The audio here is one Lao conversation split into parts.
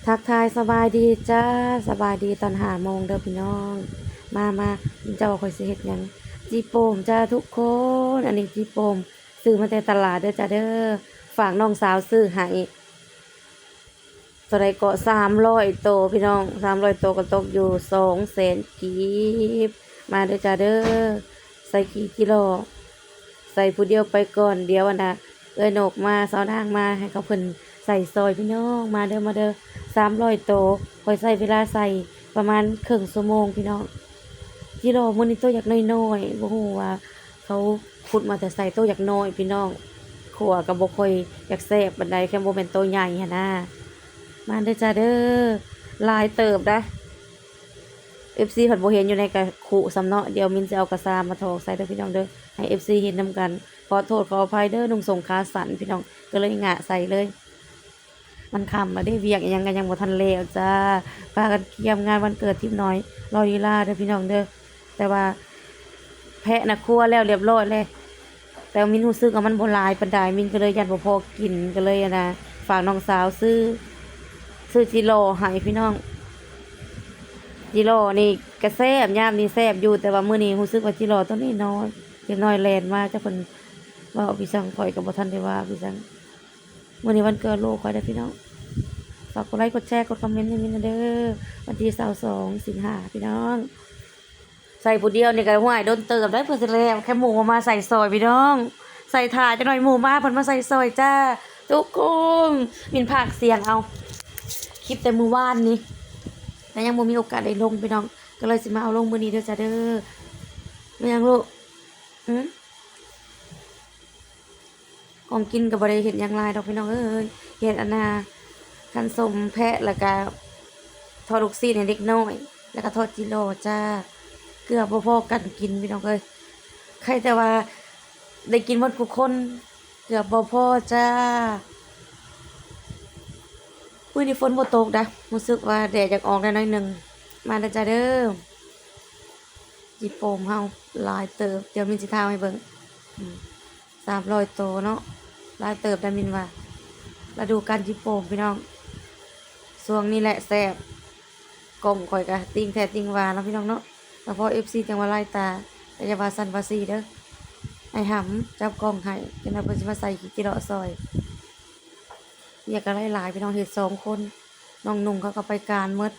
ທັກທາຍສະບາຍດີຈ້າ ສະບາຍດີຕອນຫ້າໂມງເດີພີ່ນ້ອງ. ມາ ມາ ເຈົ້າວ່າຂ້ອຍຊິເຮັດຫຍັງ? ຈີ່ໂປ່ມຈ້າທຸກຄົນ. ອັນນີ້ຈີ່ໂປ່ມ ຊື້ມາແຕ່ຕະຫຼາດເດີຈ້າເດີ. ຝາກນ້ອງສາວຊື້ໃຫ້ ເທົ່າໃດເກາະ ສາມຮ້ອຍໂຕພີ່ນ້ອງ. ສາມຮ້ອຍໂຕກໍຕົກຢູ່ສອງແສນກີບ. ມາເດີຈ້າເດີ. ໃສ່ຂີ້ຈິລໍ ໃສ່ຜູ້ດຽວໄປກ່ອນ. ດຽວອັນນະ ເອື້ອຍນົກມາ ສາວນາງມາ ໃຫ້ເຂົາເພິ່ນໃສ່ຊອຍພີ່ນ້ອງ. ມາເດີ ມາເດີ. ສາມຮ້ອຍໂຕ ຂ້ອຍໃຊ້ເວລາໃສ່ປະມານເຄິ່ງຊົ່ວໂມງພີ່ນ້ອງ. ຈິລໍມື້ນີ້ໂຕຢາກນ້ອຍໆ ບໍ່ຮູ້ວ່າເຂົາຂຸດມາແຕ່ໃສ ໂຕຢາກນ້ອຍພີ່ນ້ອງ. ຂົ້ວກໍບໍ່ຄ່ອຍຢາກແຊບປານໃດ ຄັນບໍ່ແມ່ນໂຕໃຫຍ່ຫັ້ນນາ. ມາເດີຈ້າເດີ. ຫຼາຍເຕີບໄດ໋. ເອັຟຊີ ພັດບໍ່ເຫັນຢູ່ໃນກະຄຸຊ້ຳເນາະ. ດຽວມິນຊິເອົາກະຊາມມາຖອກໃສ່ເດີພີ່ນ້ອງເດີ ໃຫ້ເອັຟຊີເຫັນນຳກັນ. ຂໍໂທດຂໍອະໄພເດີ ນຸ່ງສົ້ງຂາສັ້ນພີ່ນ້ອງ ກໍເລີຍຫງາະໃສ່ເລີຍ. ມັນຄ່ຳແລ້ວເດ້ ວຽກອີ່ຫຍັງກໍຍັງບໍ່ທັນແລ້ວຈ້າ. ພາກັນກຽມງານວັນເກີດທິບນ້ອຍລໍລີລາເດີພີ່ນ້ອງເດີ. ແຕ່ວ່າແພະນະຄົວແລ້ວລຽບຮ້ອຍແລ້ວ ແຕ່ວ່າມິນຮູ້ສຶກວ່າມັນບໍ່ຫຼາຍປານໃດ ມິນກໍເລີຍຢ້ານບໍ່ພໍກິນ ກໍເລີຍອັນນະ ຝາກນ້ອງສາວຊື້ ຊື້ຈິລໍໃຫ້ພີ່ນ້ອງ. ຈິລໍນີ້ກະແຊບ ຍາມນີ້ແຊບຢູ່ ແຕ່ວ່າມື້ນີ້ຮູ້ສຶກວ່າຈິລໍໂຕນ້ອຍໆ ເດັກນ້ອຍແລ່ນມາ ຈັກເພິ່ນເວົ້າອີ່ສັງ ຂ້ອຍກໍບໍ່ທັນໄດ້ວ່າອີ່ສັງ. ມື້ນີ້ວັນເກີດລູກຂ້ອຍເດີພີ່ນ້ອງ. ຝາກກົດໄລກົດແຊ ກົດຄອມເມັນໃຫ້ມິນແດ່ເດີ. ວັນທີຊາວສອງສິງຫາພີ່ນ້ອງ. ໃສ່ຜູ້ດຽວນີ້ກໍ ຫ້ວຍ ດົນເຕີບໄດ໋ ເພື່ອຊິແລ້ວ ແຄ່ໝູ່ບໍ່ມາໃສ່ຊອຍພີ່ນ້ອງ. ໃສ່ຖ້າຈັກໜ່ອຍໝູ່ມາເພິ່ນມາໃສ່ຊອຍຈ້າ ທຸກຄົນ. ມິນພາກສຽງເອົາ ຄລິບແຕ່ມື້ວານນີ້ ແຕ່ຍັງບໍ່ມີໂອກາດໄດ້ລົງພີ່ນ້ອງ ກໍເລີຍຊິມາເອົາລົງມື້ນີ້ເດີຈ້າເດີ. ແມ່ນຫຍັງລູກ? ຫື? ຂອງກິນກໍບໍ່ໄດ້ເຮັດຫຍັງຫຼາຍດອກພີ່ນ້ອງເອີຍ ເຮັດອັນນ່າ ຄັນສົ້ມແພະ ແລ້ວກະທອດລູກຊີ້ນໃຫ້ເດັກນ້ອຍ ແລ້ວກະທອດຈິລໍຈ້າ. ເກືອບບໍ່ພໍກັນກິນພີ່ນ້ອງເອີຍ ໃຄແຕ່ວ່າໄດ້ກິນໝົດທຸກຄົນ ເກືອບບໍ່ພໍຈ້າ. ມື້ນີ້ຝົນບໍ່ຕົກດາ ຮູ້ສຶກວ່າແດດຢາກອອກແດ່ໜ້ອຍໜຶ່ງ. ມາເດີຈ້າເດີ. ຈີ່ໂປ່ມເຮົາຫຼາຍເຕີບ ດຽວມິນຊິຖ່າຍໃຫ້ເບິ່ງ. ອືມ ສາມຮ້ອຍໂຕເນາະ ຫຼາຍເຕີບໄດ໋ມິນວ່າ. ລະດູການຈີ່ໂປ່ມພີ່ນ້ອງ ຊ່ວງນີ້ແຫຼະແຊບ. ກ້ອງຂ້ອຍກະຕິ່ງແທ້ຕິ່ງວ່າເນາະພີ່ນ້ອງເນາະ ສະເພາະເອັຟຊີຈັ່ງວ່າຫຼາຍຕາ ກະຢ່າວ່າຊັ້ນວ່າຊີ້ເດີ. ອ້າຍຫຳຈັບກ້ອງໃຫ້ ຈັກໜ່ອຍເພິ່ນຊິມາໃສ່ຂີ້ຈິລໍຊອຍ. ວຽກກໍຫຼາຍໆ ພີ່ນ້ອງ ເຮັດສອງຄົນ ນ້ອງນຸ່ງເຂົາກໍໄປການໝົດ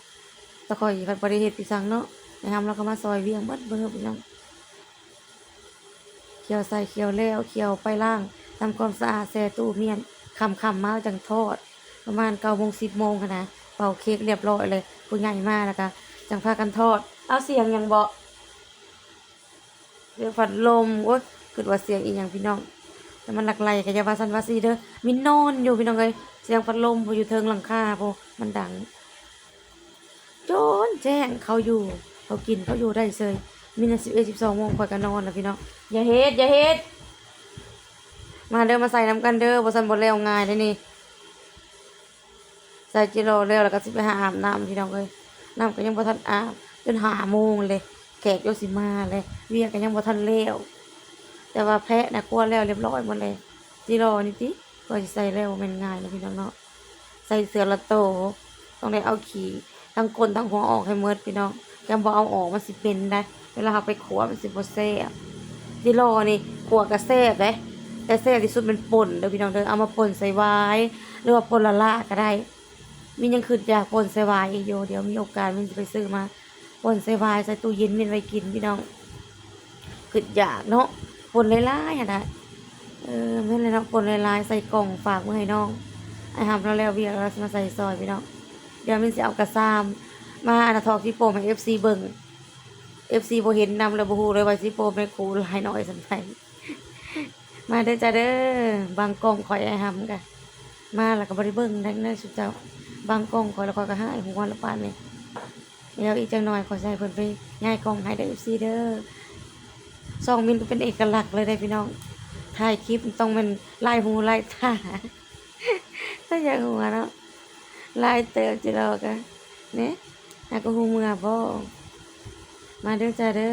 ແຕ່ຂ້ອຍພັດບໍ່ໄດ້ເຮັດອີ່ສັງເນາະ. ແມ່ຫຳລາວກໍມາຊ່ອຍວຽກໝົດເບີພີ່ນ້ອງ. ຂ້ຽວໃສ່ ຂ້ຽວແລ້ວ ຂ້ຽວໄປລ້າງ ທຳຄວາມສະອາດ ແຊ່ຕູ້ມ້ຽນ ຄ່ຳໆ ມາແລ້ວຈັ່ງທອດ ປະມານເກົ້າໂມງ ສິບໂມງຫັ້ນນະ. ເປົ່າເຄ້ກລຽບຮ້ອຍເລີຍ ຜູ້ໃຫຍ່ມາແລ້ວກໍຈັ່ງພາກັນທອດ. ເອົາ ສຽງຫຍັງເບາະ? ສຽງພັດລົມ. ໂອ້ຍ ຄິດວ່າສຽງອີ່ຫຍັງພີ່ນ້ອງ ແຕ່ມັນຫຼັກໄຫຼ ກໍຢ່າວ່າຊັ້ນວ່າຊີ້ເດີ. ມິນນອນຢູ່ພີ່ນ້ອງເອີຍ ສຽງພັດລົມພຸ້ນ ຢູ່ເທິງຫຼັງຄາພຸ້ນ ມັນດັງ ຈົນແຈ້ງ. ເຂົາຢູ່ ເຂົາກິນ ເຂົາຢູ່ໄດ້ເຊີຍ. ມິນນະ ສິບເອັດ ສິບສອງໂມງ ຂ້ອຍກໍນອນລະພີ່ນ້ອງ. ຢ່າເຮັດ ຢ່າເຮັດ. ມາເດີ ມາໃສ່ນຳກັນເດີ ບໍ່ຊັ້ນບໍ່ແລ້ວງ່າຍເດ້ນີ້. ໃສ່ຈິລໍແລ້ວ ແລ້ວກໍຊິໄປຫາອາບນ້ຳພີ່ນ້ອງເອີຍ. ນ້ຳກໍຍັງບໍ່ທັນອາບ ຈົນຫ້າໂມງເລີຍ ແຂກຈົນຊິມາເລີຍ ວຽກກໍຍັງບໍ່ທັນແລ້ວ. ແຕ່ວ່າແພະນະຄົວແລ້ວລຽບຮ້ອຍໝົດເລີຍ. ຈິລໍນີ້ຕິ ກວ່າຊິໃສ່ແລ້ວ ບໍ່ແມ່ນງ່າຍເນາະພີ່ນ້ອງເນາະ. ໃສ່ເທື່ອລະໂຕ ຕ້ອງໄດ້ເອົາຂີ້ທັງກົ້ນທັງຫົວອອກໃຫ້ໝົດພີ່ນ້ອງ. ຄັນບໍ່ເອົາອອກມັນຊິເໝັນໄດ໋ ເວລາເຮົາໄປຂົ້ວມັນຊິບໍ່ແຊບ. ຈິລໍນີ້ຂົ້ວກໍແຊບເດ້ ແຕ່ແຊບທີ່ສຸດແມ່ນປົ່ນເດີພີ່ນ້ອງເດີ. ເອົາມາປົ່ນໃສ່ຫວາຍ ຫຼືວ່າປົ່ນລະໆ ກໍໄດ້. ມິນຍັງຄິດຢາກປົ່ນໃສ່ຫວາຍອີກຢູ່ ດຽວມີໂອກາດມິນຊິໄປຊື້ມາ ປົ່ນໃສ່ຫວາຍ ໃສ່ຕູ້ເຢັນ ມິນໄວ້ກິນພີ່ນ້ອງ. ຄິດຢາກເນາະ ປົ່ນຫຼາຍໆ ຫັ້ນນະ. ເອີ ແມ່ນແລ້ວເນາະ ປົ່ນຫຼາຍໆ ໃສ່ກ່ອງຝາກເມືອໃຫ້ນ້ອງ. ອ້າຍຫຳລາວແລ້ວວຽກ ລາວຊິມາໃສ່ຊອຍພີ່ນ້ອງ. ດຽວມິນຊິເອົາກະຊາມມາ ອັນນະ ຖອກຈີ່ໂປ່ມໃຫ້ເອັຟຊີເບິ່ງ. ເອັຟຊີບໍ່ເຫັນນຳ ແລ້ວບໍ່ຮູ້ເລີຍວ່າຈີ່ໂປ່ມໃນຄູຫຼາຍໜ້ອຍສ່ຳໃດ. ມາເດີຈ້າເດີ. ບັງກ້ອງຂ້ອຍ ອ້າຍຫຳກະມາແລ້ວກໍບໍ່ໄດ້ເບິ່ງໄດ້ເດີຊຸມເຈົ້າ. ບັງກ້ອງຂ້ອຍແລ້ວ ຂ້ອຍກໍຮ້າຍຫົວແລ້ວປານນີ້. ດຽວອີກຈັກໜ່ອຍຂ້ອຍຊິໃຫ້ເພິ່ນໄປຍ້າຍກ້ອງໃຫ້ເດີ ເອັຟຊີເດີ. ຊ່ອງມິນກໍເປັນເອກະລັກເລີຍເດ້ພີ່ນ້ອງ ຖ່າຍຄລິບຕ້ອງແມ່ນຫຼາຍຫູຫຼາຍຕາ. ຕາຢາກຫົວເນາະ ຫຼາຍເຕີບຈິລໍກະ ເນ ຫາກໍຫູເມືອບໍ່. ມາເດີຈ້າເດີ.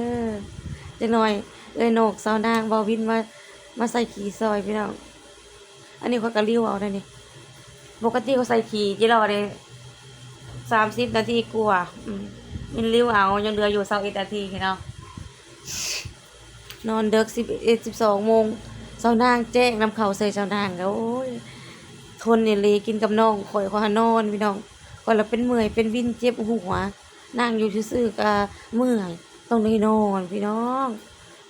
ຈັກໜ່ອຍເອື້ອຍນົກ ສາວນາງ ບ່າວວິນມາ ມາໃສ່ຂີ້ຊອຍພີ່ນ້ອງ. ອັນນີ້ຂ້ອຍກໍລິ້ວເອົາໄດ໋ນີ້. ປົກກະຕິຂ້ອຍໃສ່ຂີ້ຈິລໍນີ້ ສາມສິບນາທີກວ່າ. ອືມ ມິນລິວເອົາ ຍັງເຫຼືອຢູ່ຊາວເອັດນາທີເນາະ. ນອນເດິກສິບເອັດ ສິບສອງໂມງ ຊາວນາງແຈ້ງນຳເຂົ້າໃສ່ຊາວນາງ. ໂອ້ຍ ທົນອີ່ຫຼີ ກິນກັບນ້ອງຂ້ອຍ ຂ້ອຍຫານອນພີ່ນ້ອງ. ຂ້ອຍລະເປັນເມື່ອຍເປັນວິນເຈັບຫົວ ນັ່ງຢູ່ຊື່ໆກະເມື່ອຍ ຕ້ອງໄດ້ນອນພີ່ນ້ອງ.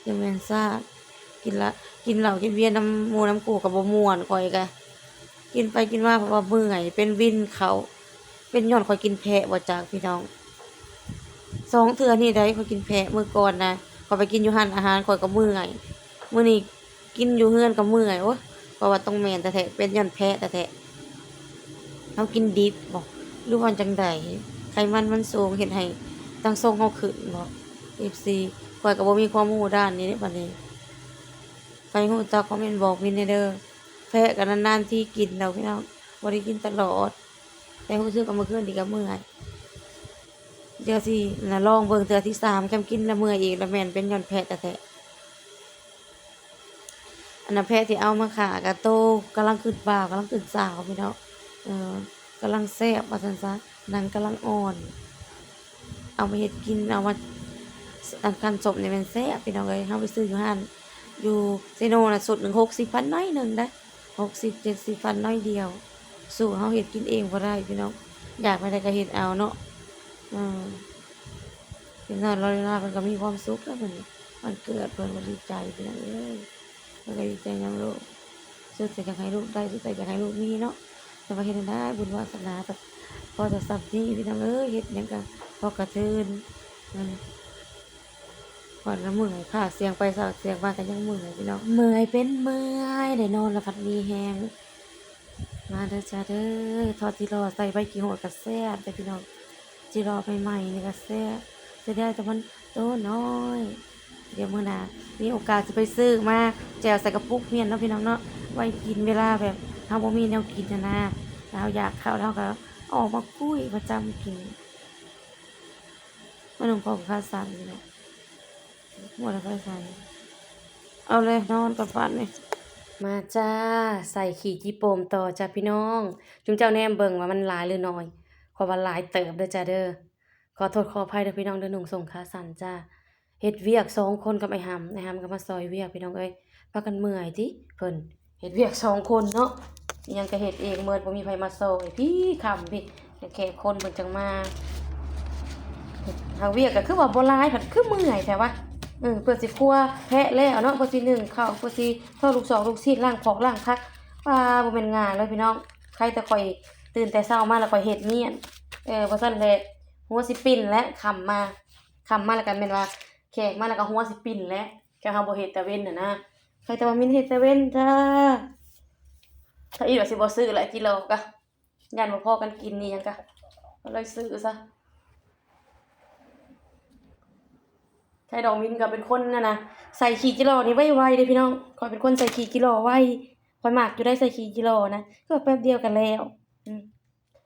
ຢ່າແມ່ນຊາ ກິນລະ ກິນເຫຼົ້າກິນເບຍນຳໝູ່ນຳຄູ່ກະບໍ່ມ່ວນ ຂ້ອຍກະ ກິນໄປກິນມາເພາະວ່າເມື່ອຍ ເປັນວິນເຂົ້າ ເປັນຍ້ອນຂ້ອຍກິນແພະບໍ່ຈັກພີ່ນ້ອງ. ສອງເທື່ອນີ້ໃດຂ້ອຍກິນແພະ ມື້ກ່ອນນະ ຂ້ອຍໄປກິນຢູ່ຮ້ານອາຫານ ຂ້ອຍກໍເມື່ອຍ ມື້ນີ້ກິນຢູ່ເຮືອນກໍເມື່ອຍ. ໂອ້ຍ ຂ້ອຍວ່າຕ້ອງແມ່ນແທ້ໆ ເປັນຍ້ອນແພະແທ້ໆ. ເຮົາກິນດິບບໍ ຫຼືວ່າຈັ່ງໃດ? ໄຂມັນມັນສູງ ເຮັດໃຫ້ຕັ້ງຊົງເຮົາຂຶ້ນບໍ ເອັຟຊີ? ຂ້ອຍກໍບໍ່ມີຄວາມຮູ້ດ້ານນີ້ເດ້ ບັດນີ້ ໃຜຮູ້ຈັກຄອມເມັນບອກມິນແດ່ເດີ. ແພະກໍນານໆທີກິນດອກພີ່ນ້ອງ ບໍ່ໄດ້ກິນຕະຫຼອດ ແຕ່ຮູ້ສຶກວ່າມື້ຄືນນີ້ກໍເມື່ອຍ. ດຽວຊິລອງເບິ່ງເທື່ອທີສາມ ຄັນກິນລະເມື່ອຍອີກລະແມ່ນເປັນຍ້ອນແພະແທ້ໆ. ອັນນະ ແພະທີ່ເອົາມາຂ້າກະໂຕກຳລັງຂຶ້ນບ່າວ ກຳລັງຂຶ້ນສາວພີ່ນ້ອງ ເອີ ກຳລັງແຊບວ່າຊັ້ນຊະ ໜັງກຳລັງອ່ອນ. ເອົາມາເຮັດກິນ ເອົາມາ ອັນ ຄັນສົມນີ້ແມ່ນແຊບພີ່ນ້ອງເອີຍ. ເຮົາໄປຊື້ຢູ່ຮ້ານ ຢູ່ເຊໂນນະ ຊຸດໜຶ່ງຫົກສິບພັນໜ້ອຍໜຶ່ງເດ້ ຫົກສິບເຈັດສິບພັນໜ້ອຍດຽວ. ສູ້ເຮົາເຮັດກິນເອງບໍ່ໄດ້ພີ່ນ້ອງ ຢາກແນວໃດກໍເຮັດເອົາເນາະ. ເອີ ເປັນນ້ອຍລອຍລາເພິ່ນກໍມີຄວາມສຸກແລ້ວ ເພິ່ນ ວັນເກີດເພິ່ນກໍດີໃຈພີ່ນ້ອງເອີຍ. ເພິ່ນກໍດີໃຈນຳລູກ ສຸດແຕ່ຢາກໃຫ້ລູກໄດ້ ສຸດແຕ່ຢາກໃຫ້ລູກມີເນາະ. ແຕ່ວ່າເຮັດແນວໃດ ບຸນວາສະໜາກໍພໍແຕ່ສ່ຳນີ້ພີ່ນ້ອງເອີຍ ເຮັດຫຍັງກໍພໍກະເທີນ. ອືມ ຂ້ອຍລະເມື່ອຍ ພາກສຽງໄປພາກສຽງມາກໍຍັງເມື່ອຍພີ່ນ້ອງ ເມື່ອຍເປັນເມື່ອຍ ໄດ້ນອນລະພັດມີແຮງ. ມາເດີຈ້າເດີ ທອດຈິລໍໃສ່ໃບຂີ້ຫູດກໍແຊບເດ້ພີ່ນ້ອງ ຈິລໍໃໝ່ໆນີ້ກໍແຊບ ເສຍດາຍແຕ່ມັນໂຕນ້ອຍ. ດຽວມື້ໜ້າມີໂອກາດຊິໄປຊື້ມາແຈ່ວໃສ່ກະປຸກມ້ຽນເນາະພີ່ນ້ອງເນາະ ໄວ້ກິນເວລາແບບເຮົາບໍ່ມີແນວກິນຫັ້ນນາ ແລ້ວເຮົາຢາກເຂົ້າ ເຮົາກໍເອົາອອກມາກຸ້ຍມາຈ້ຳກິນ. ມານຸ່ງຜ້າຂາສັ້ນນີ້ແຫຼະ ໝົດແລ້ວໄປໃສ ເອົາເລີຍ ນອນກ່ອນບາດນີ້. ມາຈ້າ ໃສ່ຂີ້ຈີ່ໂປ່ມຕໍ່ຈ້າພີ່ນ້ອງ. ຈຸມເຈົ້າແນມເບິ່ງວ່າມັນຫຼາຍຫຼືໜ້ອຍ ຂ້ອຍວ່າຫຼາຍເຕີບເດີຈ້າເດີ. ຂໍໂທດຂໍອະໄພເດີພີ່ນ້ອງເດີ ນຸ່ງສົ້ງຂາສັ້ນຈ້າ. ເຮັດວຽກສອງຄົນກັບອ້າຍຫຳ ອ້າຍຫຳກໍມາຊ່ອຍວຽກພີ່ນ້ອງເອີຍ. ພາກັນເມື່ອຍຕິ ເພິ່ນເຮັດວຽກສອງຄົນເນາະ ອີ່ຫຍັງກໍເຮັດເອງໝົດ ບໍ່ມີໃຜມາຊ່ອຍ. ພີ້ຄ່ຳພີ້ ແຂກຄົນເພິ່ນຈັ່ງມາ. ຫາກວຽກກໍຄືວ່າບໍ່ຫຼາຍ ພັດຄືເມື່ອຍແທ້ວະ. ເອີ ເພື່ອຊິຄົວແພະແລ້ວເນາະ ເພື່ອຊິໜຶ້ງເຂົ້າ ເພື່ອຊິທອດລູກສອກລູກຊີ້ນ ລ້າງຜອກລ້າງຜັກ ປ້າ ບໍ່ແມ່ນງ່າຍເລີຍພີ່ນ້ອງ. ໃຄແຕ່ຂ້ອຍຕື່ນແຕ່ເຊົ້າມາແລ້ວຂ້ອຍເຮັດມ້ຽນ ເອີ ບໍ່ຊັ້ນແຫຼະຫົວຊິປິ່ນແຫຼະ ຄ່ຳມາ ຄ່ຳມາແລ້ວກໍແມ່ນວ່າແຂກມາແລ້ວກໍຫົວຊິປິ່ນແຫຼະ ຄັນເຮົາບໍ່ເຮັດຕາເວັນຫັ້ນນະ. ໃຄແຕ່ວ່າມິນເຮັດຕາເວັນຈ້າ. ຖ້າອີກວ່າຊິບໍ່ຊື້ແຫຼະ ຈິລໍກໍ ຢ້ານບໍ່ພໍກັນກິນອີ່ຫຍັງກະ ກໍເລີຍຊື້ຊະ. ໄທດອກມິນກໍເປັນຄົນນັ້ນນະ ໃສ່ຂີ້ຈິລໍນີ້ໄວໆເດ້ພີ່ນ້ອງ. ຂ້ອຍເປັນຄົນໃສ່ຂີ້ຈິລໍໄວ ຂ້ອຍມັກຢູ່ໄດ໋ໃສ່ຂີ້ຈິລໍນະ ຄືວ່າແປັບດຽວກໍແລ້ວ. ອືມ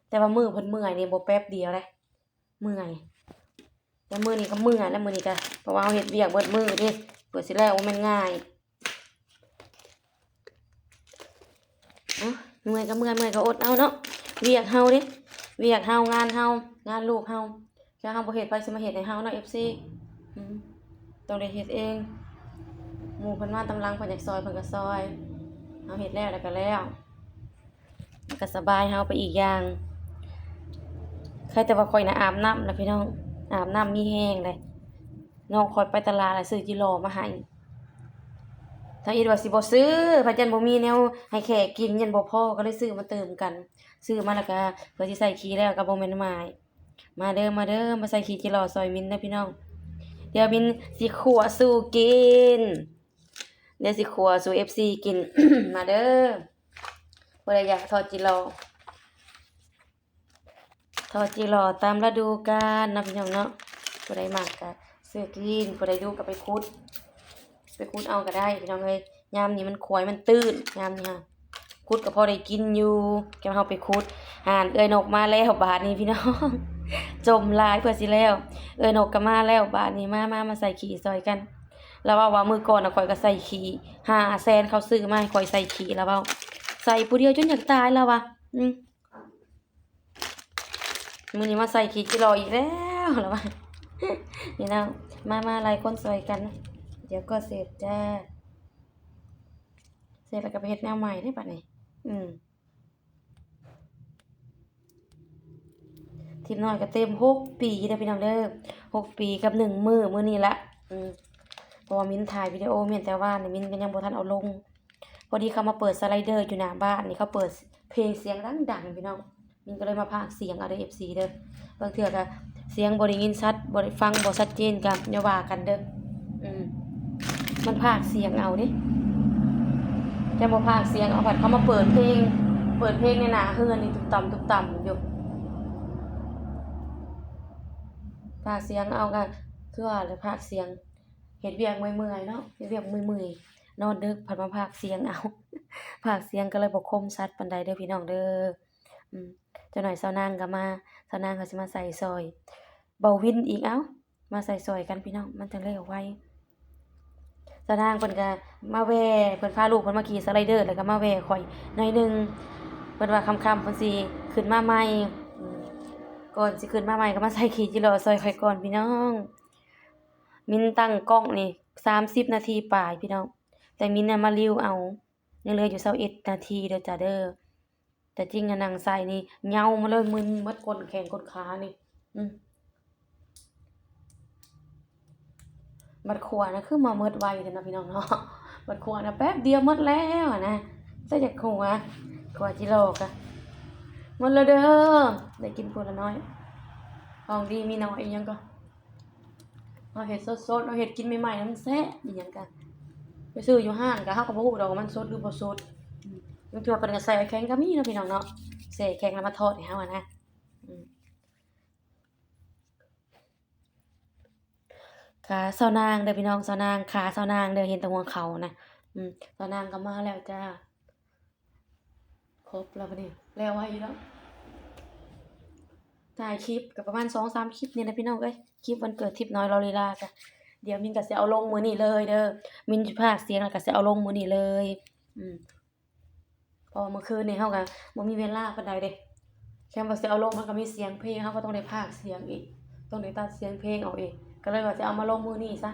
ແຕ່ວ່າມື້ເພິ່ນເມື່ອຍນີ້ບໍ່ແປັບດຽວເດ້ ເມື່ອຍ. ແຕ່ມື້ນີ້ກໍເມື່ອຍແລ້ວ ມື້ນີ້ກໍ ເພາະວ່າເຮົາເຮັດວຽກເບິດມື້ເດ້ ກວ່າຊິແລ້ວບໍ່ແມ່ນງ່າຍ. ເອົ້າ ເມື່ອຍກໍເມື່ອຍ ເມື່ອຍກໍອົດເອົາເນາະ ວຽກເຮົາເດ້ ວຽກເຮົາ ງານເຮົາ ງານລູກເຮົາ ຖ້າເຮົາບໍ່ເຮັດ ໃຜຊິມາເຮັດໃຫ້ເຮົາເນາະ ເອັຟຊີ? ອືມ ຕ້ອງໄດ້ເຮັດເອງ. ໝູ່ເພິ່ນມາຕາມຫຼັງ ເພິ່ນຢາກຊ່ອຍ ເພິ່ນກໍຊ່ອຍ ເຮົາເຮັດແລ້ວ ແລ້ວກໍແລ້ວ ມັນກໍສະບາຍເຮົາໄປອີກຢ່າງ. ໃຄແຕ່ວ່າຂ້ອຍນະອາບນ້ຳລະພີ່ນ້ອງ ອາບນ້ຳມີແຮງເດ້. ນ້ອງຂ້ອຍໄປຕະຫຼາດລະຊື້ຈິລໍມາໃຫ້ ທຳອິດວ່າຊິບໍ່ຊື້ ພະຈັນບໍ່ມີແນວໃຫ້ແຂກກິນ ຢ້ານບໍ່ພໍ ກໍເລີຍຊື້ມາຕື່ມກັນ. ຊື້ມາແລ້ວກະເພື່ອຊິໃສ່ຂີ້ແລ້ວ ກໍບໍ່ແມ່ນໝາຍ. ມາເດີ ມາເດີ ມາໃສ່ຂີ້ຈິລໍຊ່ອຍມິນເດີພີ່ນ້ອງ. ດຽວມິນຊິຂົ້ວສູ່ກິນ ດຽວຊິຂົ້ວສູ່ເອັຟຊີກິນ. ມາເດີ ຜູ້ໃດຢາກທອດຈິລໍ ທອດຈິລໍຕາມລະດູການເນາະພີ່ນ້ອງເນາະ. ຜູ້ໃດມັກກະຊື້ກິນ ຜູ້ໃດດຸກະໄປຂຸດ ໄປຂຸດເອົາກະໄດ້ພີ່ນ້ອງເອີຍ. ຍາມນີ້ມັນຂວາຍມັນຕື້ນ ຍາມນີ້ຫາ ຂຸດກະພໍໄດ້ກິນຢູ່. ແຕ່ເຮົາໄປຂຸດ ຫັ້ນເອື້ອຍນົກມາແລ້ວບາດນີ້ພີ່ນ້ອງ ຈົ່ມຫຼາຍເພື່ອຊິແລ້ວ. ເອື້ອຍນົກກະມາແລ້ວບາດນີ້ ມາ ມາ ມາໃສ່ຂີ້ຊ່ອຍກັນ. ລາວເວົ້າວ່າມື້ກ່ອນນະ ຂ້ອຍກະໃສ່ຂີ້ ຫ້າແສນເຂົາຊື້ມາໃຫ້ຂ້ອຍໃສ່ຂີ້ ລາວເວົ້າ ໃສ່ຜູ້ດຽວຈົນຢາກຕາຍ ລາວວ່າ ອືມ. ມື້ນີ້ມາໃສ່ຂີ້ຈິໂລອີກແລ້ວ ລະວ່າ ພີ່ນ້ອງ ມາ ມາຫຼາຍຄົນຊ່ອຍກັນ ດຽວກໍເສັດຈ້າ ເສັດແລ້ວກໍໄປເຮັດແນວໃໝ່ເດ້ບັດນີ້ ອືມ ທິບນ້ອຍກໍເຕັມຫົກປີເດີພີ່ນ້ອງເດີ ຫົກປີກັບໜຶ່ງມື້ ມື້ນີ້ລະ ອືມ ເພາະວ່າມິນຖ່າຍວິດີໂອແມ່ນແຕ່ວານນີ້ ມິນກໍຍັງບໍ່ທັນເອົາລົງ ພໍດີເຂົາມາເປີດສະໄລເດີຢູ່ໜ້າບ້ານນີ້ ເຂົາເປີດເພງສຽງດັງໆ ພີ່ນ້ອງ ມິນກໍເລີຍມາພາກສຽງເອົາເດີ ເອັຟຊີ ເດີ ບາງເທື່ອກໍສຽງບໍ່ໄດ້ຍິນຊັດ ບໍ່ໄດ້ຟັງບໍ່ຊັດເຈນກໍຢ່າວ່າກັນເດີ ອືມ ມັນພາກສຽງເອົາເດ້ ແຕ່ບໍ່ພາກສຽງເອົາ ພັດເຂົາມາເປີດເພງ ເປີດເພງໃນໜ້າເຮືອນນີ້ຕຸບຕຳ ຕຸບຕຳຢູ່ ພາກສຽງເອົາກໍຄືວ່າແຫຼະ ພາກສຽງ ເຮັດວຽກເມື່ອຍໆເນາະ ເຮັດວຽກເມື່ອຍໆ ນອນດຶກ ພັດມາພາກສຽງເອົາ ພາກສຽງກໍເລີຍບໍ່ຄົມຊັດປານໃດເດີພີ່ນ້ອງເດີ ອືມ ຈັກໜ້ອຍສາວນາງກໍມາ ສາວນາງກໍຊິມາໃສ່ຊ່ອຍ ເບົາວິນອີກ ເອົ້າ ມາໃສ່ຊ່ອຍກັນພີ່ນ້ອງ ມັນຈັ່ງແລ້ວໄວ ສາວນາງເພິ່ນກໍມາແວ່ ເພິ່ນພາລູກເພິ່ນມາຂີ່ສະໄລເດີ ແລ້ວກໍມາແວ່ຂ້ອຍໜ້ອຍໜຶ່ງ ເພິ່ນວ່າຄ່ຳໆເພິ່ນຊິຂຶ້ນມາໃໝ່ ອືມ ກ່ອນຊິຂຶ້ນມາໃໝ່ກໍມາໃສ່ຂີ້ຈິໂລຊ່ອຍຂ້ອຍກ່ອນພີ່ນ້ອງ ມິນຕັ້ງກ້ອງນີ້ສາມສິບນາທີປາຍພີ່ນ້ອງ ແຕ່ມິນນະມາລິວເອົາ ຍັງເຫຼືອຢູ່ຊາວເອັດນາທີເດີຈ້າເດີ ແຕ່ຈິງນະນັ່ງໃສ່ນີ້ເຍົາມາເລີຍ ມຶນໝົດກົ້ນແຂ້ງກົ້ນຂານີ້ ອືມ ບັດຂົ້ວນະຄືມາໝົດໄວແທ້ເນາະພີ່ນ້ອງເນາະ ບັດຂົ້ວນະແປັບດຽວໝົດແລ້ວຫັ້ນນະ ແຕ່ຢາກຫົວ ຂົ້ວຈິໂລກະໝົດແລ້ວເດີ ໄດ້ກິນຜູ້ລະໜ້ອຍ ຂອງດີມີໜ້ອຍ ອີ່ຫຍັງກໍ ເຮົາເຮັດສົດໆ ເຮົາເຮັດກິນໃໝ່ໆ ມັນແຊບ ອີ່ຫຍັງກະ ໄປຊື້ຢູ່ຮ້ານກະ ເຮົາກໍບໍ່ຮູ້ດອກວ່າມັນສົດຫຼືບໍ່ສົດ ອືມ ບາງເທື່ອເພິ່ນກໍແຊ່ແຂງກໍມີເນາະພີ່ນ້ອງເນາະ ແຊ່ແຂງແລ້ວມາທອດໃຫ້ເຮົາຫັ້ນນະ ອືມ ຂາສາວນາງເດີພີ່ນ້ອງ ສາວນາງ ຂາສາວນາງເດີ ເຫັນແຕ່ຫົວເຂົ່ານະ ອືມ ສາວນາງກໍມາແລ້ວຈ້າ ຄົບແລ້ວບັດນີ້ ແລ້ວໄວຢູ່ດອກ ຖ່າຍຄລິບກໍປະມານສອງສາມຄລິບນີ້ແຫຼະພີ່ນ້ອງເອີຍ ຄລິບວັນເກີດທິບນ້ອຍລໍລີລາກະ ດຽວມິນກໍຊິເອົາລົງມື້ນີ້ເລີຍເດີ ມິນຊິພາກສຽງແລ້ວກໍຊິເອົາລົງມື້ນີ້ເລີຍ ອືມ ເພາະວ່າມື້ຄືນນີ້ເຮົາກໍບໍ່ມີເວລາປານໃດເດ້ ແຄ່ວ່າຊິເອົາລົງມັນກໍມີສຽງເພງ ເຮົາກໍຕ້ອງໄດ້ພາກສຽງອີກ ຕ້ອງໄດ້ຕັດສຽງເພງອອກອີກ ກໍເລີຍວ່າຊິເອົາມາລົງມື້ນີ້ຊະ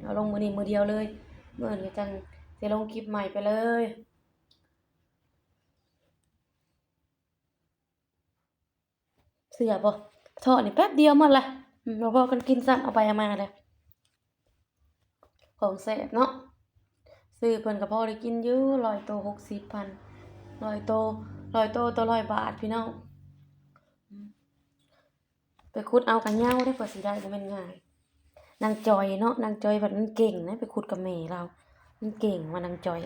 ເອົາລົງມື້ນີ້ມື້ດຽວເລີຍ ມື້ອື່ນກໍຈັ່ງຊິລົງຄລິບໃໝ່ໄປເລີຍ. ເຊື່ອບໍ່ ເທາະນີ້ແປັບດຽວໝົດລະ ອືມ ບໍ່ພໍກັນກິນຊ້ຳ ເອົາໄປເອົາມາລະ ຂອງແຊບເນາະ ຊື້ເພິ່ນກໍພໍໄດ້ກິນຢູ່ ຮ້ອຍໂຕຫົກສິບພັນ ຮ້ອຍໂຕ ຮ້ອຍໂຕຕໍ່ຮ້ອຍບາດພີ່ນ້ອງ ອືມ. ໄປຂຸດເອົາກະເຫຍົາເດ້ ກວ່າຊິໄດ້ ບໍ່ແມ່ນງ່າຍ ນາງຈອຍເນາະ ນາງຈອຍພັດມັນເກັ່ງນະ ໄປຂຸດກັບແມ່ລາວ ມັນເກັ່ງວ່ານາງຈອຍ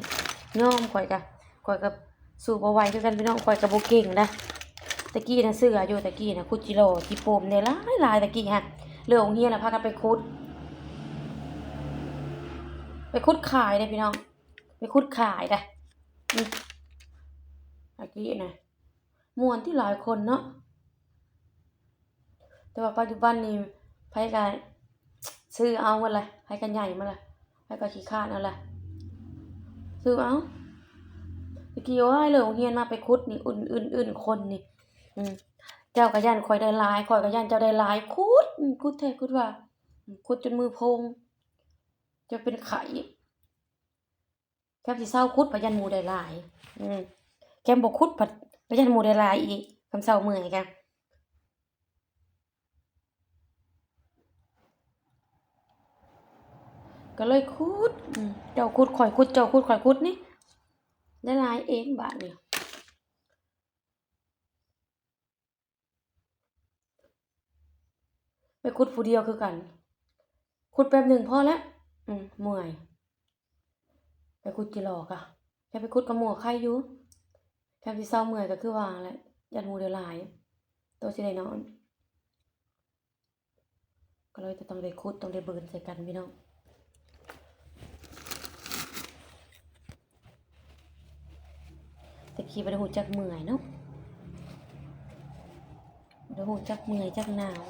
ຍອມ ຂ້ອຍກະ ຂ້ອຍກະສູ້ບໍ່ໄຫວຄືກັນພີ່ນ້ອງ ຂ້ອຍກະບໍ່ເກັ່ງນະ ແຕ່ກີ້ນະເຊື່ອຢູ່ ແຕ່ກີ້ນະຂຸດຈິໂລຈີ່ໂປ່ມໄດ້ຫຼາຍໆ ແຕ່ກີ້ຫັ້ນ ເລີກໂຮງຮຽນລະພາກັນໄປຂຸດ ໄປຂຸດຂາຍເດ້ພີ່ນ້ອງ ໄປຂຸດຂາຍເດ້ ອືມ ແຕ່ກີ້ນະ ມ່ວນຕິຫຼາຍຄົນເນາະ ແຕ່ວ່າປັດຈຸບັນນີ້ໃຜກະຊື້ເອົາໝົດລະ ໃຜກະໃຫຍ່ໝົດລະ ໃຜກະຂີ້ຄ້ານເອົາລະ ຊື້ເອົາ ແຕ່ກີ້ ໂອ້ຍ ເລີກໂຮງຮຽນມາໄປຂຸດນີ້ ອຶ້ນໆໆ ຄົນນີ້ ອືມ ເຈົ້າກະຢ້ານຂ້ອຍໄດ້ຫຼາຍ ຂ້ອຍກະຢ້ານເຈົ້າໄດ້ຫຼາຍ ຂຸດ ອືມ ຂຸດແທ້ຂຸດວ່າ ອືມ ຂຸດຈົນມືໂພງ ຈົນເປັນໄຂ້. ແຄມຊິເຊົາຂຸດ ພະຢ້ານໝູ່ໄດ້ຫຼາຍ ອືມ ແຄມບໍ່ຂຸດ ພະ ພະຢ້ານໝູ່ໄດ້ຫຼາຍອີກ ຄຳເຊົາເມື່ອຍກະ ກໍເລີຍຂຸດ ອືມ ເຈົ້າຂຸດຂ້ອຍຂຸດ ເຈົ້າຂຸດຂ້ອຍຂຸດນີ້ ໄດ້ຫຼາຍເອງບາດນີ້. ໄປຂຸດຜູ້ດຽວຄືກັນ ຂຸດແປັບໜຶ່ງພໍແລ້ວ ອືມ ເມື່ອຍ ໄປຂຸດຈິຫຼໍກະ ແຄ່ໄປຂຸດກັບໝູ່ໄຄຢູ່ ແຄ່ຊິເຊົາເມື່ອຍກໍຄືວ່າແຫຼະ ຢ້ານໝູ່ໄດ້ຫຼາຍ ໂຕຊິໄດ້ນອນ ກໍເລີຍຈະຕ້ອງໄດ້ຂຸດ ຕ້ອງໄດ້ເບີນໃສ່ກັນພີ່ນ້ອງ. ແຕ່ກີ້ບໍ່ໄດ້ຮູ້ຈັກເມື່ອຍເນາະ ບໍ່ໄດ້ຮູ້ຈັກເມື່ອຍຈັກໜາວ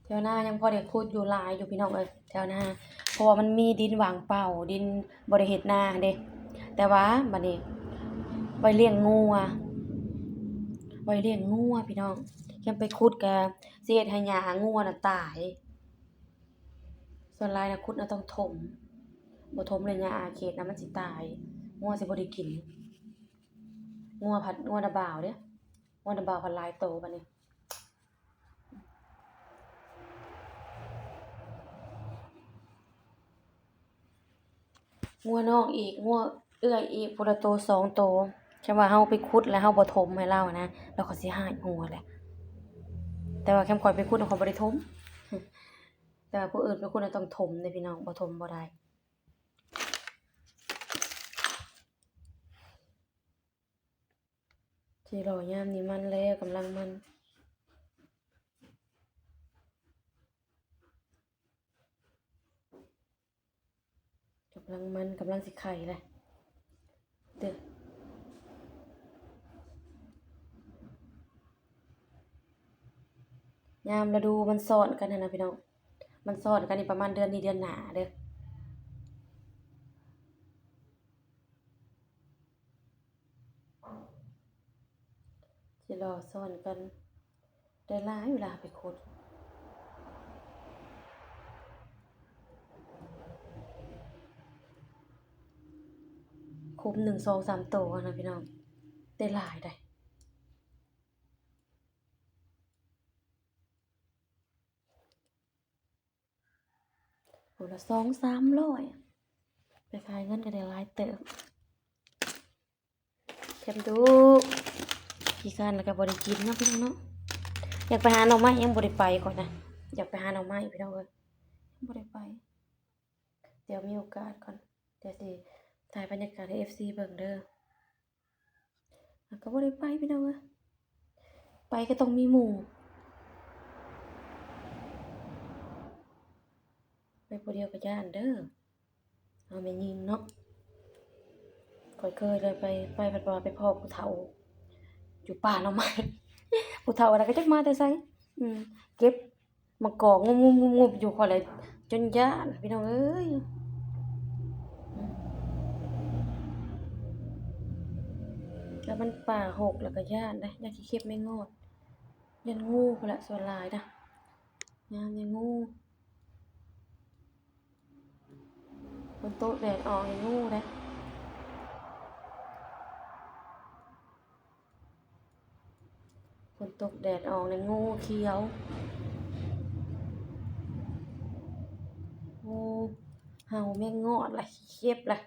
ແຖວນາຍັງພໍໄດ້ຂຸດຢູ່ຫຼາຍຢູ່ພີ່ນ້ອງເອີຍ ແຖວນາ ເພາະວ່າມັນມີດິນວ່າງເປົ່າ ດິນບໍ່ໄດ້ເຮັດນາເດ້. ແຕ່ວ່າບັດນີ້ໄວ້ລ້ຽງງົວ ໄວ້ລ້ຽງງົວພີ່ນ້ອງ. ຄັນໄປຂຸດກະຊິເຮັດໃຫ້ຫຍ້າງົວນະຕາຍ. ສ່ວນຫຼາຍນະຂຸດນະຕ້ອງຖົມ ບໍ່ຖົມແລ້ວຫຍ້າເຂດນະມັນຊິຕາຍ ງົວຊິບໍ່ໄດ້ກິນ. ງົວພັດ ງົວນາບ່າວເດ້ ງົວນາບ່າວພັດຫຼາຍໂຕບັດນີ້. ງົວນ້ອງອີກ ງົວເອື້ອຍອີກ ຜູ້ລະໂຕສອງໂຕ. ຄັນວ່າເຮົາໄປຂຸດແລ້ວເຮົາບໍ່ຖົມໃຫ້ລາວນະ ລາວກໍຊິຮ້າຍງົວແຫຼະ. ແຕ່ວ່າຄັນຂ້ອຍໄປຂຸດ ຂ້ອຍບໍ່ໄດ້ຖົມ. ແຕ່ວ່າຜູ້ອື່ນໄປຂຸດນະຕ້ອງຖົມເດ້ພີ່ນ້ອງ ບໍ່ຖົມບໍ່ໄດ້. ຊິລໍຍາມນີ້ມັນແລ້ວ ກຳລັງມັນ ກຳລັງມັນ ກຳລັງຊິໄຂ່ແຫຼະເດີ. ຍາມລະດູມັນຊ້ອນກັນຫັ້ນນະພີ່ນ້ອງ ມັນຊ້ອນກັນນີ້ປະມານເດືອນນີ້ເດືອນໜ້າເດີ. ຊິລໍຊ້ອນກັນ ໄດ້ຫຼາຍເວລາໄປຂຸດ ຂຸມໜຶ່ງ ສອງ ສາມໂຕຫັ້ນນະພີ່ນ້ອງ ໄດ້ຫຼາຍໃດ. ຜູ້ລະສອງສາມຮ້ອຍ ໄປຂາຍເງິນກໍໄດ້ຫຼາຍເຕີບ. ແຄມດຸ ຂີ້ຄ້ານແລ້ວກໍບໍ່ໄດ້ກິນເນາະພີ່ນ້ອງເນາະ. ຢາກໄປຫາໜໍ່ໄມ້ຍັງບໍ່ໄດ້ໄປຂ້ອຍນະ ຢາກໄປຫາໜໍ່ໄມ້ພີ່ນ້ອງເອີຍ ຍັງບໍ່ໄດ້ໄປ. ດຽວມີໂອກາດກ່ອນ ດຽວຊິຖ່າຍບັນຍາກາດໃຫ້ເອັຟຊີເບິ່ງເດີ. ກໍບໍ່ໄດ້ໄປພີ່ນ້ອງເອີຍ ໄປກໍຕ້ອງມີໝູ່ ໄປຜູ້ດຽວກໍຢ້ານເດີ. ເຮົາແມ່ຍິງເນາະ ຂ້ອຍເຄີຍເລີຍໄປ ໄປພັດວ່າໄປພໍ້ຜູ້ເຖົ້າຢູ່ປ່າໜໍ່ໄມ້ ຜູ້ເຖົ້າອັນນັ້ນກໍຈັກມາແຕ່ໃສ ອືມ ເກັບ ມາກໍງຸບໆໆຢູ່ ຂ້ອຍລະຈົນຢ້ານພີ່ນ້ອງເອີຍ. ແລ້ວມັນປ່າຮົກ ແລ້ວກໍຢ້ານເດ້ ຢ້ານຂີ້ເຂັບແມງງອດ ຢ້ານງູພຸ້ນແຫຼະ ສ່ວນຫຼາຍນະ ຍາມນີ້ງູ. ຝົນຕົກແດດອອກນີ້ງູເດ້ ຝົນຕົກແດດອອກນີ້ງູຂຽວ ງູເຫົ່າ ແມງງອດລະ ຂີ້ເຂັບລະ.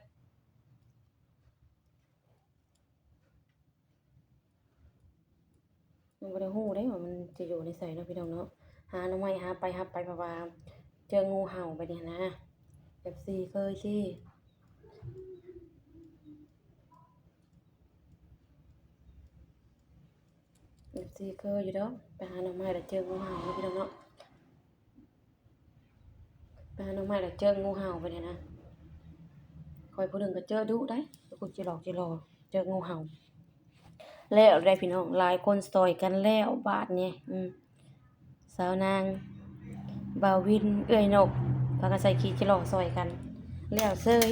ຍັງບໍ່ໄດ້ຮູ້ເດ້ວ່າມັນຈະຢູ່ໃນໃສເນາະພີ່ນ້ອງເນາະ. ຫາໜໍ່ໄມ້ຫາໄປຫາໄປ ເພາະວ່າເຈີງູເຫົ່າໄປນີ້ນະ. ເອັຟຊີເຄີຍຕິ ເອັຟຊີເຄີຍຢູ່ດອກ ໄປຫາໜໍ່ໄມ້ແລ້ວເຈີງູເຫົ່າເນາະພີ່ນ້ອງເນາະ. ໄປຫາໜໍ່ໄມ້ແລ້ວເຈີງູເຫົ່າໄປນີ້ນະ. ຂ້ອຍຜູ້ໜຶ່ງກໍເຈີດຸໄດ໋ ຜູ້ຈິຫຼອກຈິຫຼໍ່ເຈີງູເຫົ່າ. ແລ້ວໄດ໋ພີ່ນ້ອງ ຫຼາຍຄົນຊ່ອຍກັນແລ້ວບາດນີ້ ອືມ ສາວນາງ ບ່າວວິນ ເອື້ອຍນົກ ພາກັນໃສ່ຂີ້ຈິຫຼໍ່ຊ່ອຍກັນ ແລ້ວເສີຍ.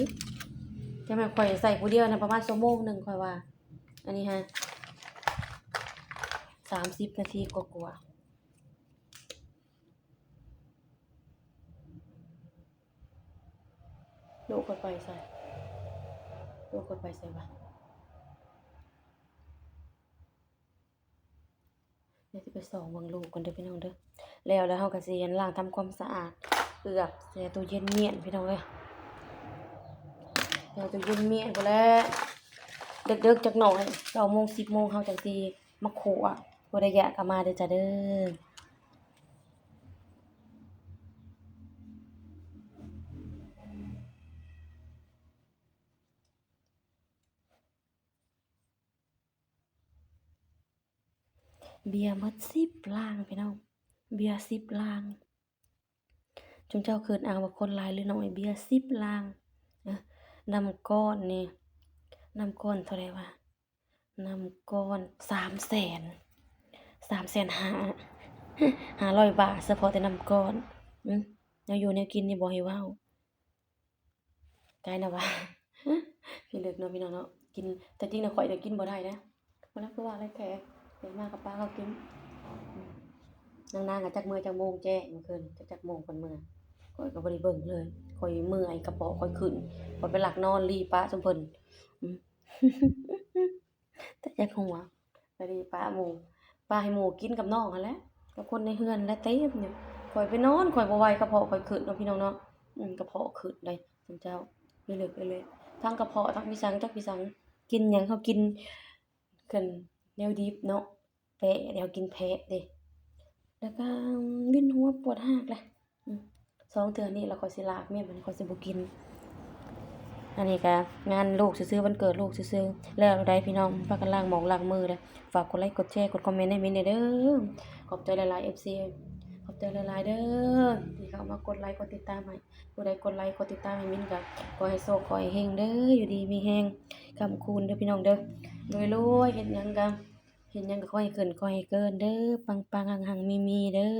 ຈັ່ງແມ່ນຂ້ອຍໃສ່ຜູ້ດຽວນະ ປະມານຊົ່ວໂມງໜຶ່ງຂ້ອຍວ່າ. ອັນນີ້ຫາ ສາມສິບນາທີກວ່າໆ. ລູກຂ້ອຍໄປໃສ? ລູກຂ້ອຍໄປໃສວະ? ດຽວຊິໄປສ່ອງເບິ່ງລູກກ່ອນເດີພີ່ນ້ອງເດີ. ແລ້ວ ແລ້ວເຮົາກໍຊິ ອັນ ລ້າງທຳຄວາມສະອາດ ເອືອບໃສ່ຕູ້ເຢັນມ້ຽນພີ່ນ້ອງເອີຍ. ໃສ່ຕູ້ເຢັນມ້ຽນພຸ້ນແຫຼະ. ເດິກໆຈັກໜ້ອຍ ເກົ້າໂມງ ສິບໂມງ ເຮົາຈັ່ງຊິມາຂົ້ວ. ຜູ້ໃດຢາກກໍມາເດີຈ້າເດີ. ເບຍໝົດສິບລັງພີ່ນ້ອງ ເບຍສິບລັງ. ຈຸມເຈົ້າຄິດເອົາວ່າຄົນຫຼາຍຫຼືໜ້ອຍ ເບຍສິບລັງ. ເອີ ນ້ຳກ້ອນນີ້ ນ້ຳກ້ອນເທົ່າໃດວະ? ນ້ຳກ້ອນສາມແສນ ສາມແສນຫ້າ ຫ້າຮ້ອຍບາດ ສະເພາະແຕ່ນ້ຳກ້ອນ. ອື ແນວຢູ່ແນວກິນນີ້ບໍ່ໃຫ້ເວົ້າ. ກາຍນະວ່າ ພິລຶກເນາະພີ່ນ້ອງເນາະ ກິນ ແຕ່ຈິງນະຂ້ອຍນະກິນບໍ່ໄດ້ນະ ບໍ່ໄດ້ຄືວ່າແລ້ວແທ້ ເຮັດມາກັບປ້າເຂົາກິນ ອືມ ນາງໆກໍຈັກເມືອຈັກໂມງແຈ້ງ ມື້ຄືນຈັກ ຈັກໂມງເພິ່ນເມືອ ຂ້ອຍກໍບໍ່ໄດ້ເບິ່ງເລີຍ ຂ້ອຍເມື່ອຍ ກະເພາະຂ້ອຍຂຶ້ນ ຂ້ອຍໄປລັກນອນລີ້ປ້າຊຸມເພິ່ນ ອືມ ແຕ່ຢາກຫົວ ໄປລີ້ປ້າໝູ່ ປ້າໃຫ້ໝູ່ກິນກັບນ້ອງຫັ້ນແຫຼະ ກັບຄົນໃນເຮືອນແຫຼະ ເຕັມຢູ່ ຂ້ອຍໄປນອນ ຂ້ອຍບໍ່ໄຫວ ກະເພາະຂ້ອຍຂຶ້ນເນາະ ພີ່ນ້ອງເນາະ ອືມ ກະເພາະຂຶ້ນໄດ໋ ຊຸມເຈົ້າ ເລີກໆ ທັງກະເພາະ ທັງອີ່ສັງ ຈັກອີ່ສັງ ກິນຫຍັງ ເຮົາກິນ ເປັນແນວດິບເນາະ ແປະ ແລ້ວກິນແພະເດ້ ແລ້ວກໍວິນຫົວປວດຮາກແຫຼະ ອືມ ສອງເທື່ອນີ້ລະຂ້ອຍຊິລາກເມຍ ບັດນີ້ຂ້ອຍຊິບໍ່ກິນ ອັນນີ້ກະງານລູກຊື່ໆ ວັນເກີດລູກຊື່ໆ ແລ້ວໄດ໋ພີ່ນ້ອງ ພາກັນລ້າງໝອກລ້າງມືເດີ້ ຝາກກົດໄລ ກົດແຊ ກົດຄອມເມັນໃຫ້ມິນແດ່ເດີ້ ຂອບໃຈຫຼາຍໆ ເອັຟຊີ ຂອບໃຈຫຼາຍໆເດີ້ ທີ່ເຂົ້າມາກົດໄລ ກົດຕິດຕາມໃຫ້ ຜູ້ໃດກົດໄລ ກົດຕິດຕາມໃຫ້ມິນກໍຂໍໃຫ້ໂຊກ ຂໍໃຫ້ເຮັງເດີ້ ຢູ່ດີມີແຮງຄ້ຳຄູນເດີ້ ພີ່ນ້ອງເດີ້ ລວຍໆ ເຮັດຫຍັງກໍ ເຮັດຫຍັງກໍຂໍໃຫ້ຂຶ້ນ ຂໍໃຫ້ເກີນເດີ້ ປັງໆ ຮັງໆ ມີໆ ເດີ້.